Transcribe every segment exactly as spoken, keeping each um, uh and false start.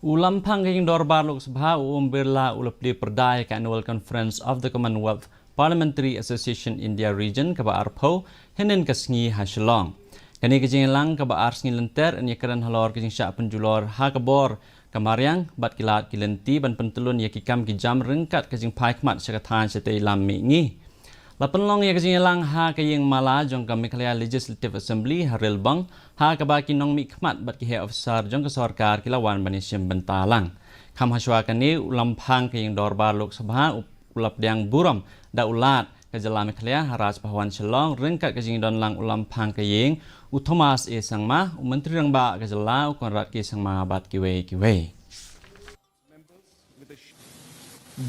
U Lamphang ka Ïing Dorbar Lok Sabha, u Om Birla, u la plie pyrda ïa ka Annual Conference of the Commonwealth Parliamentary Association India Region kaba arphew hynnin ka sngi ha Shillong. Kane ka jingïalang kaba ar sngi lynter yn ïakren halor ka jingshah pynjulor ha ka bor ka mariang bad ki lad ki lynti ban pyntlun ïa ki kam ki jam ryngkat ka jingphai khmat sha ka thaiñ shatei lam mihngi. La pynlong ïa ka jingïalang ha ka ïing mala jong ka Meghalaya Legislative Assembly ha Rilbong, ha kaba ki nongmihkhmat bad ki heh officer jong ka sorkar ki la wan ban ïashim bynta lang. Kham hashwa kane, u Lamphang ka Ïing Dorbar Lok Sabha u la pdiang burom da u Lat ka jylla Meghalaya ha Raj Bhavan Shillong ryngkat ka jingdon lang u Lamphang ka Ïing, u Thomas A Sangma, u Myntri Rangbah ka jylla u Conrad K Sangma bad kiwei kiwei.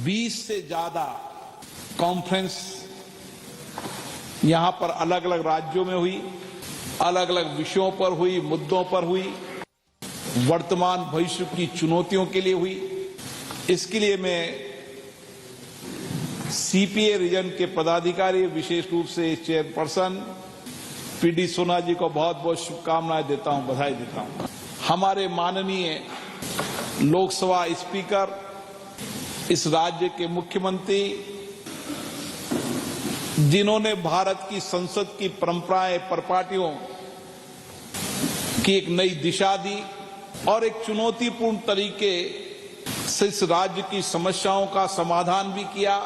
बीस से ज्यादा कॉन्फ्रेंस यहां पर अलग अलग राज्यों में हुई, अलग अलग विषयों पर हुई, मुद्दों पर हुई, वर्तमान भविष्य की चुनौतियों के लिए हुई। इसके लिए मैं सीपीए रीजन के पदाधिकारी, विशेष रूप से चेयरपर्सन पीडी सोना जी को बहुत बहुत शुभकामनाएं देता हूं, बधाई देता हूं। हमारे माननीय लोकसभा स्पीकर, इस राज्य के मुख्यमंत्री, जिन्होंने भारत की संसद की परंपराएं, परिपाटियों की एक नई दिशा दी और एक चुनौतीपूर्ण तरीके से इस राज्य की समस्याओं का समाधान भी किया।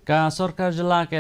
Ka sorkar jylla ka